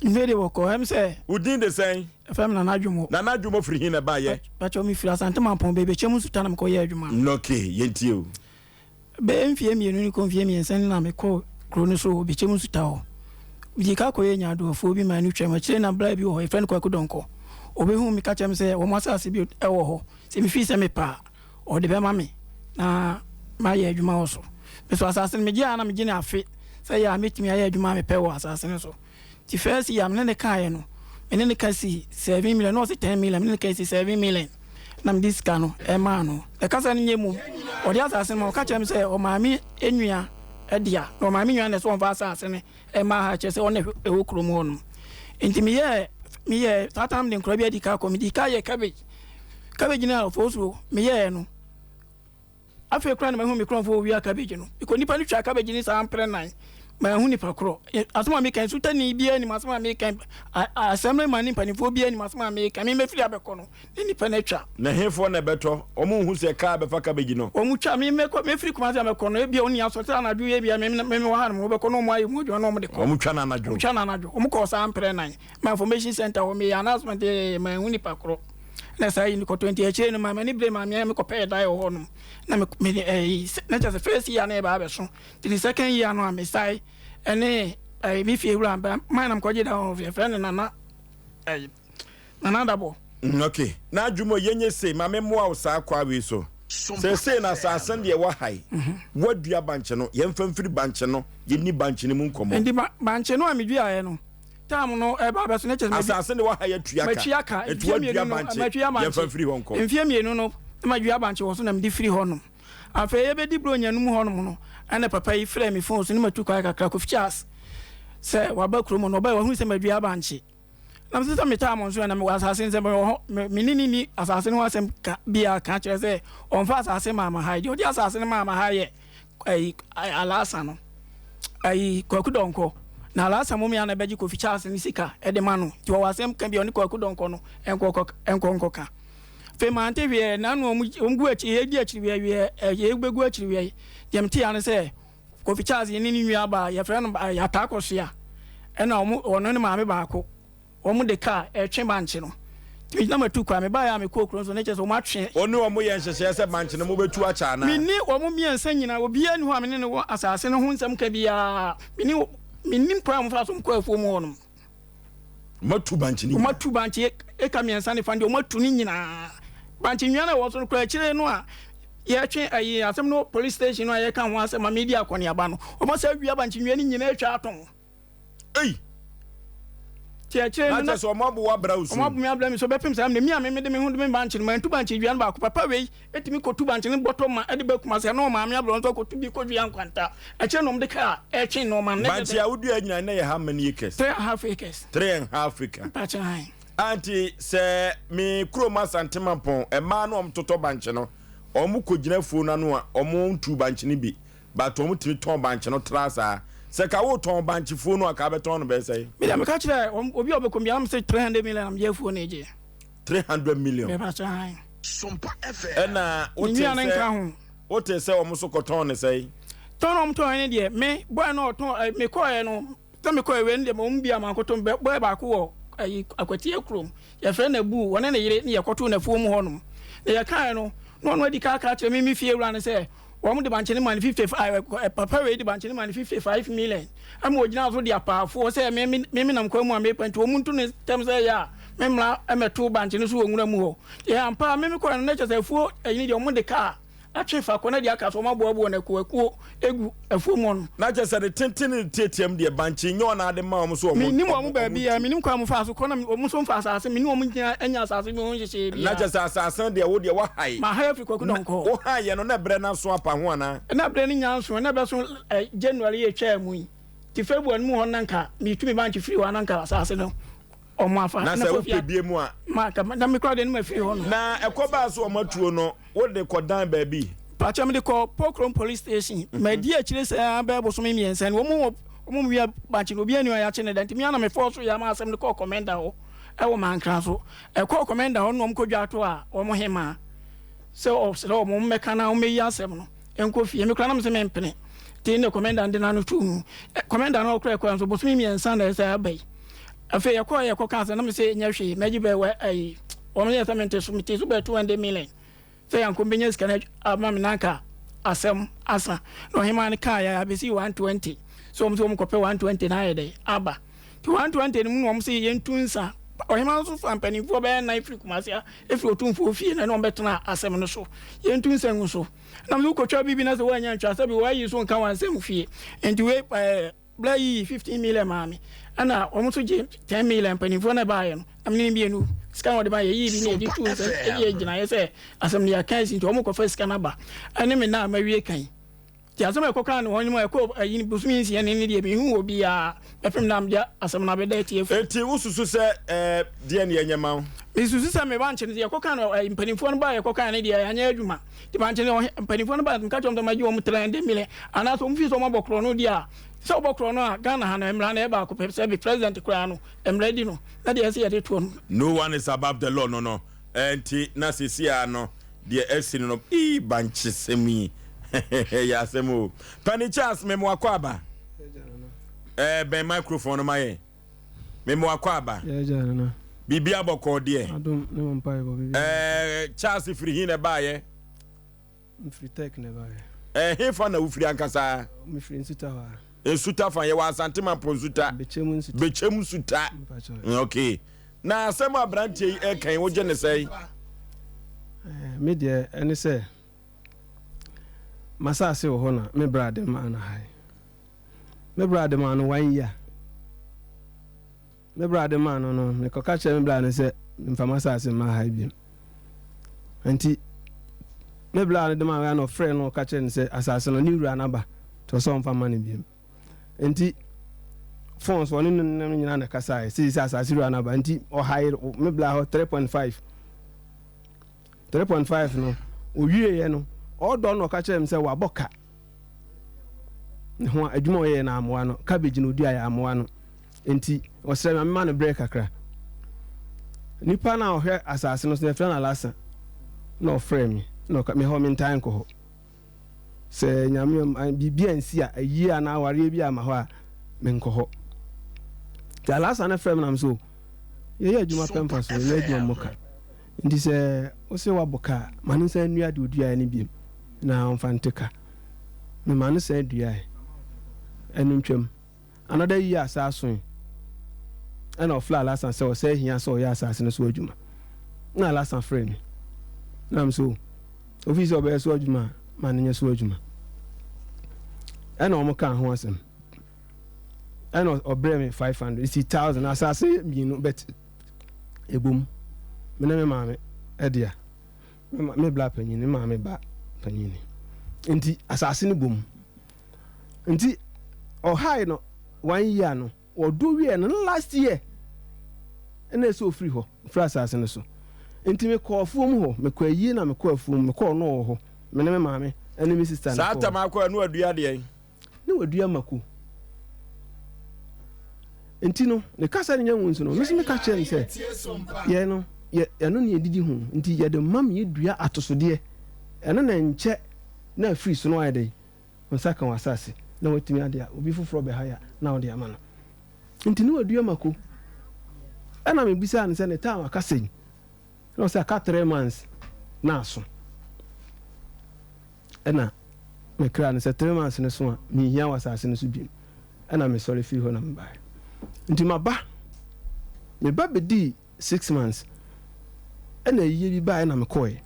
Mede bɔkɔ, ɛm sɛ. Wo din de sɛn? Yɛfrɛ me Nana Dwomo. Nana Dwomo firi he na ɛbaeɛ? Pakyɛw, mefiri Asante Mampɔn, Bebekyɛm Nsuta na mekɔyɛɛ adwuma no. Ok, yɛntie o. Bɛyɛ mfeɛ mmienu ne kɔ mfeɛ mmiɛnsa ni na mekɔɔ kuro no so wɔ Bekyɛm Nsuta hɔ. Medii ka kɔyɛɛ nyaadoafuo bi maa no twaam. Akyire na bra bi wɔ hɔ, yɛfrɛ no Kwaku Donkor. Ɔbɛhuu me ka kyerɛɛ me sɛ wɔn asase bi wɔ hɔ, sɛ mefii sɛ mepɛ a, ɔde bɛma me na mayɛ adwuma wɔ so. Me so asase no megye a na megye no afe sɛ yɛ a mɛtumi ayɛ adwuma a mepɛ wɔ asase no so. Nti first year me ne no kaeɛ no, me ne no ka sii 7 million, na ɔse 10 million, me ne no ka sii 7 million na mede sika no ɛmaa no. Ɛkasa no nyɛ mum, ɔde asase no ma, ɔka kyerɛ me sɛ ɔmaame nua dea, na ɔmaame nua na ɛsɛ ɔmfa asase no ɛma ha, kyerɛ sɛ ɔna ɛwɔ kurom hɔ nom. Nti meyɛɛ meyɛɛ saa time de nkora bi adi ka kɔ, mede ka yɛ cabbage. Cabbage no a ɔfɔsuo meyɛɛ no, Afei koraa na mahu me korɔmfoɔ owia cabbage no. Mekɔ nipa no twa cabbage no saa mprɛ nan. Manhu nipa korɔ. Asɛm a meka yi, sotani biara nim asɛm a meka yi. Assemblyman ne mpanimfoɔ biara nim asɛm a meka yi. Me mɛfiri abɛkɔ no, ne nipa no atwa. Na hefoɔ na ɛbɛtɔ? Wɔn nhu sɛ kaa bɛfa cabbage no. Wɔn twa. Me mɛkɔ, mɛfiri Kumasi abɛkɔ no, ebia wɔn asɔ sɛ anadwo yi ebia me me wɔ ha nom, wɔbɛkɔ na wɔn ayɛ mu adwuma na wɔn de kɔ. Wɔn twa no anadwo. Wɔn twa no anadwo. Wɔn kɔɔ saa mprɛ nan. Ma information center hɔ, meyɛ announcement, manhu nipa korɔ. Na saa yi mekɔtɔ nti akyire no maa m'ani bere maa me mekɔpɛɛ dan wɔ hɔnom na me me ɛyi na kyerɛ sɛ first year no ɛbaa abɛso nti ne second year no a mesae ɛne ɛyi me fie wura ba man na mekɔgye dan wɔ hɔ yɛfrɛ no nana ɛyi nana dabɔ. Mm, ok na adwuma yɛnyɛ sei ma memmoa wo saa kwa wei so seesei na asase deɛ wahae mhm. wadua bankye no yɛmfa mfiri bankye no yɛnni bankye no mu nkɔmmɔ nti bankye no a meduaeɛ no Tam no ɛba abɛso ne kyerɛ sɛ asase ne waha yɛ tua ka. Matua ka. Nti wadua bankye. Matua bankye. Yɛmfa mfiri hɔ nkɔ. Mfeɛ mmienu no na madua bankye wɔ so na mede firi hɔ nom. Afei yɛbɛdi Buronya no mu hɔ nom no ɛna papa yi frɛɛ me phone so ne matu kwan kakra Kofi Charles sɛ waba kurom hɔ no ɔbae wahunu sɛ madua bankye. Na mese sɛ metaa mo nso ɛna mewɔ asase nsɛm wɔ hɔ me ne ne ni asase no ho asɛm ka biara ka kyerɛ sɛ ɔmfa asase maa ma ha deɛ ɔde asase no maa ma ha yɛ ayi Alasa no ayi Kwaku Dɔnkɔ na Alasa mom ya na ɛbɛgye Kofi Charles ne sika ɛde ma no nti wɔwɔ asɛm ka bi ɔne Kwaku Dɔnkɔ no ɛnkɔ ɛnkɔ nkɔka afei mante hwee na no wɔn gu akyi yɛdi akyiri wiɛ wiɛ ɛyɛ bɛgu akyiri wiɛ deɛ mete ya no sɛ Kofi Charles ne ne nua baa yɛfrɛ no Ataa Kɔsoa ɛna wɔn ɔno ne maame baako Wɔn de kaa ɛretwe bankye no. Nti megyina matu kwan. Mebaeɛ a mekɔɔ kuro no so no kyerɛ sɛ wɔn atwe. Wo ne wɔn yɛ nhyehyɛeɛ sɛ bankye no mobɛtu akyɛ anaa? Me ne wɔn mmiɛnsa nyinaa, obiara nni hɔ a me ne no wɔ asase no ho nsɛm ka biara. Me ne, mennim kwan a wɔfaa so kɔɔ afuom hɔ nom. Wɔatu bankye no nyinaa? Wɔatu bankye eka mmiɛnsa ne fa no deɛ, wɔatu ne nyinaa. Bankye nnua no a ɛwɔ so no koraa, akyire no a yɛretwe ayi asɛm no wɔ police station no a yɛreka ho asɛm a meredi akɔneaba no, wɔasan awia bankye nnua no nyinaa atwa atɔn. Ei! Ti akyire no na kyerɛ sɛ ɔmo abo abra wo so. Ɔmo abo me abra mi so bɛpem saa mmerɛ mi a me mede me ho de me bankye no mantu bankye dua no baako papa wei etumi kɔtu bankye no bɔtɔ ma ɛde ba Kumasi ɛna ɔmaame abrɛ nso akɔtu bi kɔdua nkwanta akyire na ɔmo de kaa ɛtwe nnoɔma no. Bankye a wodua nyinaa na yɛ how many acres? 3½ acres. 3½ acre. Mpakyɛ han. Anti sɛ me kurom Asante Mampɔn mmaa no ɔmo totɔ bankye no ɔmo kɔ gyina afuo no ano a ɔmo ntu bankye no bi But wɔn tumi tɔn bankye no tra saa. Sɛ ka wo tɔn bankye fuo no a ka bɛ tɔn no bɛyɛ sɛn? Me deɛ meka kyerɛ wɔn obi a ɔbɛkɔ biara mese 300 million na megye afuo no egye. 300 million. Mɛpa kyɛ han. Sompa FM. Ɛna wote sɛ wote sɛ wɔn nso kɔtɔn ne sɛn? Tɔn na wɔn tɔn ne deɛ me boy no ɔtɔn ɛ mekɔɛ no Sɛ mekɔɛ wei no deɛ wɔn mu biara mankɔtɔ mu. Bɔyɛ baako wɔ ayi Akwatia kurom, yɛfrɛ no Abu, ɔne ne yere ne yɛkɔtoo no afuom hɔnom. Na yɛkaeɛ no, na ɔno adi kan aka akyerɛ me me fie wura no sɛ wɔn de bankye no ma no 55, papa wei de bankye no ma no 55 million. Ɛma ɔgyinaa so de apaafoɔ sɛ me me me menam kwan mu a merepa nti wɔn ntu no ntɛm sɛ ɛyɛ a memmra mmɛto bankye no so wɔ nwura mu hɔ. Yɛ ampa a me mekɔɛ no na kyerɛ sɛ afuo ɛyi no deɛ wɔn de kaa atwe fa kɔ na deɛ aka so wɔn aboaboa no akuo akuo egu afuom hɔ no. Na kyerɛ sɛ ne tenten ne ne tiatiam deɛ bankye nyɛ wɔn ade ma wɔn so wɔn. Mennim wɔn baabi a, mennim kwan a wɔfaa so kɔ na wɔn nso mfa asase, me ne wɔn nnya anya asase bi ho nhyehyɛeɛ biara. Na kyerɛ sɛ asase no deɛ wo deɛ woahae. Mahae afiri Kwaku Donkor. Wohaeɛ no na berɛ no aso apa ho anaa? Na berɛ no nnya nso, na ɛbɛso January yi a ɛtwaa mu yi, nti February no mu hɔ no na nka metu me bankye firi hɔ a na nka asase no wɔn afa. Na sɛ wopɛ bie mu a. Ma ka na me kora deɛ no ma firi hɔ no. Na ɛkɔ baa so wɔn atuo no wode kɔ dan baabi. Pakyɛ mede kɔ Pokrom police station. Mm -hmm. Madi akyire sɛ bɛyɛ bosome mmiɛnsa ni wɔn wɔ wɔn wia bankye no obi ani ɔyɛ akye ne da nti mi ana me fɔɔ so yɛ ama asɛm no kɔɔ kɔmɛnda hɔ ɛwɔ mankra so ɛkɔɔ kɔmɛnda hɔ no wɔn kɔ dwa ato a wɔn hemaa sɛ ɔsrɛ wɔn mmɛka na wɔn mɛyi asɛm no nkɔ fie me kora na me sɛ mempene nti ne kɔmɛnda no de n'ano too mu kɔmɛnda no ɔkora ɛkɔɛ nso bosome mmiɛnsa na ɛsɛ aba yi. Afei yɛkɔɔ yɛkɔ kaa sɛ na me sɛ nyɛ hwee mɛgye bɛɛ wɔ ayi wɔn yɛ sɛ mente so mete so bɛɛ 200 million sɛ yanko bɛnya sika no ama me nanka asɛm asa na ɔhemaa no kaa yɛ abɛsi 120 so wɔn sɛ wɔn kɔpɛ 120 na ayɛ dɛ aba nti 120 no mu na wɔn sɛ yɛntu nsa ɔhemaa nso fa mpanimfoɔ bɛyɛ nan firi Kumasi a ɛfiri otumfoɔ fie na ɛne wɔn bɛtena asɛm no so yɛntu nsa ngu so na mo kɔtwa biribi na sɛ wɔanya ntwa sɛ bi wɔayi so nka wɔn asɛm fie nti wei ɛɛ Bla yii 15 million maa me ɛna wɔn nso gye 10 million mpanimfoɔ na ɛbaeɛ no na mene mmienu sika na wɔde ma yɛyii bi na yɛde tuu nsɛm ɛde yɛ gyinaeɛ sɛ asɛm no yɛaka asi nti wɔn kɔfa sika no aba ɛne me na mawie kan nti asɛm a ɛkɔkaa no wɔn mu ɛkɔ ayi bosome nsia ne ne deɛ mehu wɔ biara bɛpem na mede asɛm no abɛda atiefo. Enti wosusu sɛ ɛɛ deɛ ne yɛnyɛ ma wo? Mesusu sɛ me bankye no deɛ yɛkɔkaa no mpanimfoɔ no baa yɛkɔkaa no deɛ anyɛ adwuma. Nti bankye no mpanimfoɔ no baa meka kyerɛ wɔn sɛ magye wɔn 300 million anaasɛ wɔn fi sɛ wɔn abɔ korɔ no deɛ a sɛ wɔbɔ korɔ no a Ghana ha no mmara no ɛyɛ baako pɛ sɛ bi president koraa no mmara di no na deɛ ɛsɛ yɛde toɔ no. No one is above the law no no ɛnti na sɛsi ara no deɛ asi no no ii bankye sɛm yi ɛyɛ asɛm o. Panin Charles mema wakɔ aba ɛɛ bɛn microphone no ma yɛn. Mema wakɔ aba. Biribi abɔkɔɔ deɛ. Ɛɛ Charles firi hin na ɛbaayɛ? Mfiri Tech na ɛbaayɛ. Ɛɛ he fa na wofiri ankasa? Mefiri Nsuta hɔ a. Nsuta fa yɛwɔ Asante Mampɔ Nsuta. Bɛkyɛm Nsuta. Bɛkyɛm Nsuta. Okay. Na asɛm a aberanteɛ yi ɛka yi wogye ne sɛn? Me deɛ ɛne sɛ m'asase wɔ hɔ na me bra de maa no ha yi. Me bra de maa no one year. Me bra de maa no no, mekɔka kyerɛ me bra no sɛ mfa m'asase mma ha biom. Nti me bra no de maa me na ɔfrɛ no ɔka kyerɛ no sɛ asase no ne wura no aba nti ɔsɛ ɔmfa mma no biom. Nti phone so ɔne no nam nyinaa na kasaeɛ sɛ sɛ asase wura no aba nti ɔhae me bra hɔ 3.5 3.5 no owieɛ no ɔdɔ no ɔka kyerɛ me sɛ wabɔ ka Ne ho a, adwuma a ɔyɛeɛ no ammoa no. Cabbage na ɔduaeɛ, ammoa no. Enti ɔsrɛɛ me ma memma no berɛ kakra. Nipa no a ɔhwɛ asase no so no, yɛfrɛ no Alasa, na ɔfrɛɛ me, na ɔka, me hɔ mentaa nkɔ hɔ. Sɛ Nyame biribi ansi a, ayie anaa awareɛ bi amma hɔ a, menkɔ hɔ. Nti Alasa no frɛɛ me na me so, yɛyɛ adwuma pɛ mfasoɔ, yɛnyɛ adwuma mmɔ ka. Nti sɛ wose woabɔ ka a, ma no nsan nnua deɛ ɔduaeɛ no biom na ɔmfa nte ka. Memaa no san duaeɛ. Ɛno ntwam. Another year saa soe. Ɛna ɔfrɛɛ Alasan sɛ ɔsɛ hia sɛ ɔyɛ asase no so adwuma. Na Alasan frɛɛ me. Na me so, ofii sɛ ɔbɛyɛ so adwuma a, ma no nyɛ so adwuma. Ɛna wɔn kaa ho asɛm. Ɛna ɔbrɛɛ me 500, nti 1000, asase mmienu but Ɛbom, me ne me maame dea. Me bla panyin, me maame ba panyin ni. Nti asase no bom. Nti ɔhae no one year no, ɔdɔ wie no last year ɛna ɛsɛ ofiri hɔ, ofiri asase no so. Nti mekɔ afuom hɔ, mekɔ ayie na mekɔ afuom, mekɔ ɔno wɔ hɔ, me ne me maame ɛne me sister no Saa kɔɔ. tam akɔ ɛno adua deɛn? Ne wadua mako. Nti no, ne kasa no nya nwu nso no, me nso meka kyerɛ no sɛ, yɛn no, yɛ, ɛno ne yɛdidi ho, nti yɛde ma me yɛdua atosodeɛ. Ɛno na nkyɛ na afiri so no ayɛ dɛn? Wo nsa ka w'asase na watumi ade a obi foforɔ bɛha ya na wode ama no. Nti ne wadua mako. Ɛna mebisaa no sɛ ne time aka sɛn? Na ɔsɛ aka 3 months na aso. Ɛna me kra no sɛ 3 months no so a menhia wɔ asase no so bio. Ɛna mesɔre firi hɔ na mebaeɛ. Nti maba, meba bɛdii 6 months ɛna ayie bi baeɛ na mekɔeɛ.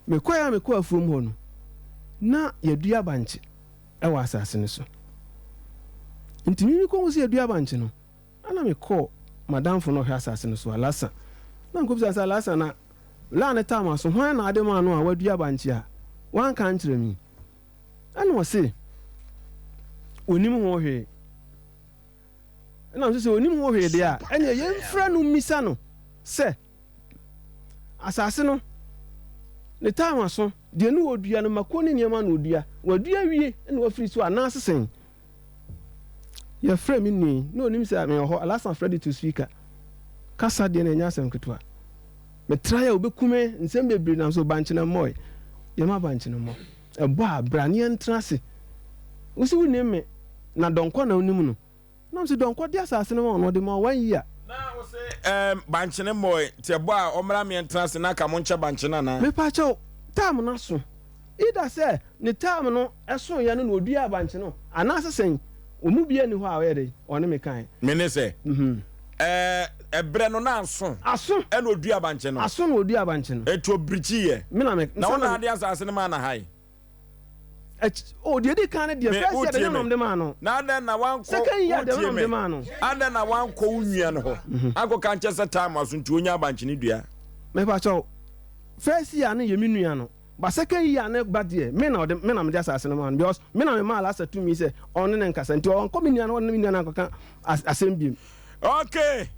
Mekɔeɛ a mekɔɔ afuom hɔ no, na yɛadua bankye wɔ asase no so. Nti me mekɔhu sɛ yɛadua bankye no, ɛna mekɔɔ m'adamfo no a ɔhwɛ asase no so, Alasa. Na mekɔbisa no sɛ, Alasa, na laa ne tam aso, hwan na ade maa no a wadua bankye a wanka ankyerɛ me yi? Ɛna ɔse, ɔnim ho hwee. Ɛna nso sɛ ɔnim ho hwee deɛ a, ɛneɛ yɛmfrɛ no mmisa no sɛ, asase no, ne tam aso, deɛ ne ɔdua no, mako ne nneɛma na ɔdua, wadua wie na wafiri so anaase sɛn? Yɛfrɛɛ me nua yi, na ɔnim sɛ mewɔ hɔ, Alasan frɛ de to speaker. Kasa deɛ na ɛnyɛ asɛm ketewa. Metraeɛ a ɔbɛku me, nsɛm bebree nam so, bankye na mmɔe. Yɛma bankye no mmɔ. Ɛbɔ a, bra ne yɛntena ase. Wo se wonim me, na Dɔnkɔ na wonim no. Na mese Donkor de asase no ma wo no ɔde ma wo one year. Na wo se ɛɛm bankye no mmɔe nti ɛbɔ a ɔmmra meɛ ntena ase na aka mo nkyɛ bankye no anaa? Mepakyɛw, term no aso. Either sɛ ne term no soeɛ no na ɔduaa bankye no anaasɛ sɛn, wɔn mu biara nni hɔ a ɔyɛ dɛn, ɔne me kaeɛ. Me ne sɛ, ɛɛ ɛberɛ no na aso. Aso. Ɛna ɔduaa bankye no. Aso na ɔduaa bankye no. Enti ɔbirikyiiɛ. Me na me. Na wo na ade asase no maa no ahae. Akyi, oh, deɛ edi kan no deɛ, Me, first year deɛ wotie nyɛ me? na wɔde maa no. Na adɛn na wankɔ, Second year deɛ wotie na wɔde me? maa no. Adɛn na wankɔ wo nua no hɔ ankɔka nkyɛ sɛ time aso nti ɔnya abankyene dua? Mepa kyɛw, first year no yɛ me nua no, but second year no ba deɛ, me na ɔde, me na mede asase no maa no because me na memaa Lasa tumi sɛ ɔne no nkasa nti ɔnkɔ me nua no hɔ ne me nua no ankɔka as, asɛm biom. Okay.